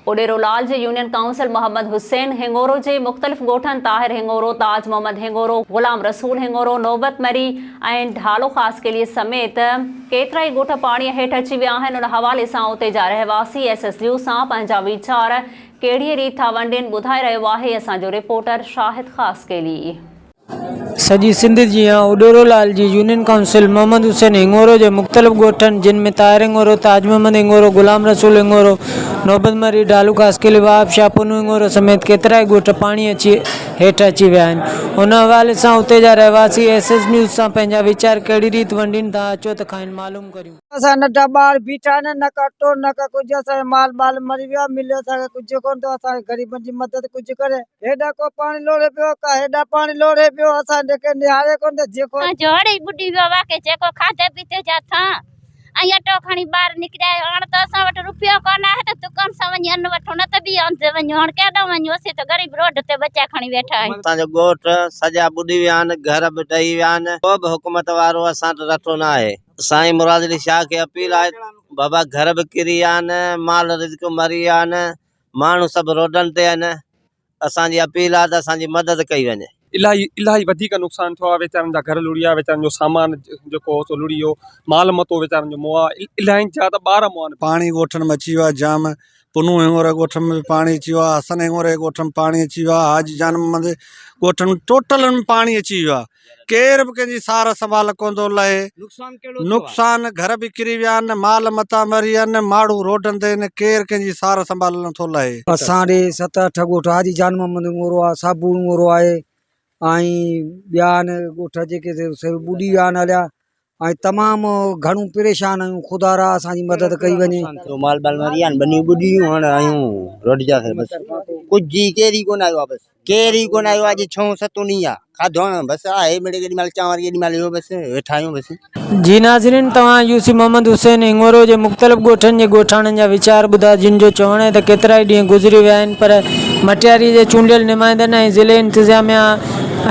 اڏيرو لال جي union council Muhammad Hussain Hingoro جي مختلف ڳوٺن طاهر هڱورو، تاج محمد هڱورو، غلام رسول هڱورو، نوبت مري ۽ ڍالو خاصخيلي سميت ڪيترائي ڳوٺ پاڻي هيٺ اچي ويا آهن ان حوالي سان اتي جا رهواسي ايس ايس نيوز سان پنهنجا ويچار ڪهڙي ريت ٿا ونڊين ٻڌائي رهيو آهي اسان جو رپورٽر شاهد خاصخيلي. سڄي سنڌ جيان اڏيرو لال جي يونين ڪائونسل محمد حسين هڱورو جي مختلف ڳوٺن جن ۾ طاهر هڱورو، تاج محمد هڱورو، غلام رسول هڱورو، نوبت مري، ڍالو خاصخيلي، وهاب شاهه، پنهون هڱورو سميت ڪيترائي ڳوٺ پاڻي اچي هيٺ اچي ويا آهن. ان حوالي سان اتي جا رهواسي ايس ايس نيوز سان پنهنجا ويچار ڪهڙي ريت ونڊين ٿا اچو ته کانئن معلوم ڪريون. اسان جا ننڍا ٻار بيٺا آهن نه ڪا اٽو نه ڪا ڪجهه اسان جو مال ٻال مري ويو آهي مليو اسان کي ڪجهه ڪونه ٿو اسان کي غريبن جي مدد ڪجهه ڪري هيڏانهن ڪو پاڻي لوڙهي پيو ڪا هيڏانهن پاڻي لوڙهي پيو اسان ڏي ڪير نهاري ڪونه ٿو جيڪو اسان جو هڙ ئي ٻڏي ويو واقعي جيڪو کاڌي پيتي جا ٿان ۽ اٽو کڻي ٻاهر نڪري آيو هاڻ ته اسان وٽ روپيو ڪونه آهي ته دڪان سان وڃي ان وٺون نه ته ٻي هنڌ وڃون هاڻ ڪيڏانهن وڃون اسين ته غريب روڊ تي ٻچا کڻي ويٺا آهيون. اسان جو ڳوٺ سڄا ٻڏي ويا آهن گهر به ڊهي ويا آهن ڪو به حڪومت وارو اسان وٽ رٺو نه آهي. سائين مراد علي شاهه کي اپيل آهي بابا گهر به ڪري ويا آهن مال رزق مري ويا آهن ماڻهو سڀ روڊن تي آهن اسان جي اپيل آهي ته اسان جي مدد ڪئي وڃي. الاهي الاهي وڌيڪ نقصان ٿيو آهي ويچارن جا گهر لڙي ويا ويچارن جو سامان جيڪو هو سو لڙي ويو مال متو ويچارن جو مئا الاهين جا ته ٻار مئا آهن. پاڻي ڳوٺن ۾ اچي ويو آهي جام پنهون هڱوري ڳوٺ ۾ به پاڻي اچي ويو آهي حسن هڱوري ڳوٺ ۾ پاڻي اچي ويو آهي حاجي جان محمد ڳوٺن ۾ ٽوٽل ۾ پاڻي اچي ويو آهي ڪير به ڪنهن جي سار سنڀال ڪونه ٿو لهي نقصان گهر به ڪري ويا آهن مال متا مري ويا آهن ماڻهو روڊن تي آهن ڪير ڪنهن جي سار سنڀال نٿو لهي. اسان ڏي ست اٺ ڳوٺ حاجي جان محمد هڱورو آهي صابو هڱورو آهي ۽ ٻيا آهن ڳوٺ جيڪي سي ٻڏي ويا آهن هليا ۽ تمام گهڻو پريشان آهيون خدا را اسان جي مدد ڪئي وڃي. مال بال مري ويا آهن ٻنيون ٻڏي ويون هاڻ آهيون روڊ جا بس ڪجهه ئي ڪير ئي ڪونه آيو آهي بس ڪير ئي ڪونه آيو آهي اڄ ڇهون ستون ڏينهن آهي کاڌو هاڻ بس آهي مڙئي ڪيڏي مهل چانور ڪيڏي مهل اهو بس ويٺا آهيون بس. جي ناظرين توهان يو سي محمد حسين هڱورو جي مختلف ڳوٺن جي ڳوٺاڻن جا ويچار ٻڌا جن جو چوڻ آهي ته ڪيترائي ڏينهن گذري ويا آهن پر مٽياري جي چونڊيل نمائندن ۽ ضلعي انتظاميا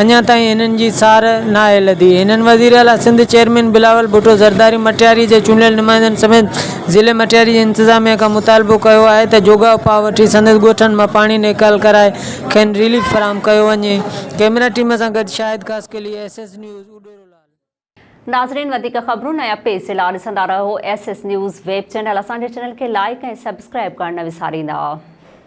اڃا تائين هنن جي سار ناهي لڌي. هنن وزيراعليٰ سنڌ چيئرمين بلاول ڀٽو زرداري مٽياري جي چونڊيل نمائندن سميت ضلعي مٽياري جي انتظاميا کان مطالبو ڪيو آهي ته جوڳا اپاء وٺي سندس ڳوٺن مان پاڻي نيڪال ڪرائي کين رليف فراهم ڪيو وڃي. ڪئميرا ٽيم سان گڏ Shahid Khaskheli, S S news, Udero Lal. ناظرين وڌيڪ خبرون ۽ اپڊيٽس جي لاء ڏسندا رهو S S news web channel اسان جي چينل کي لائيڪ ۽ سبسڪرائيب ڪرڻ نه وساريندا.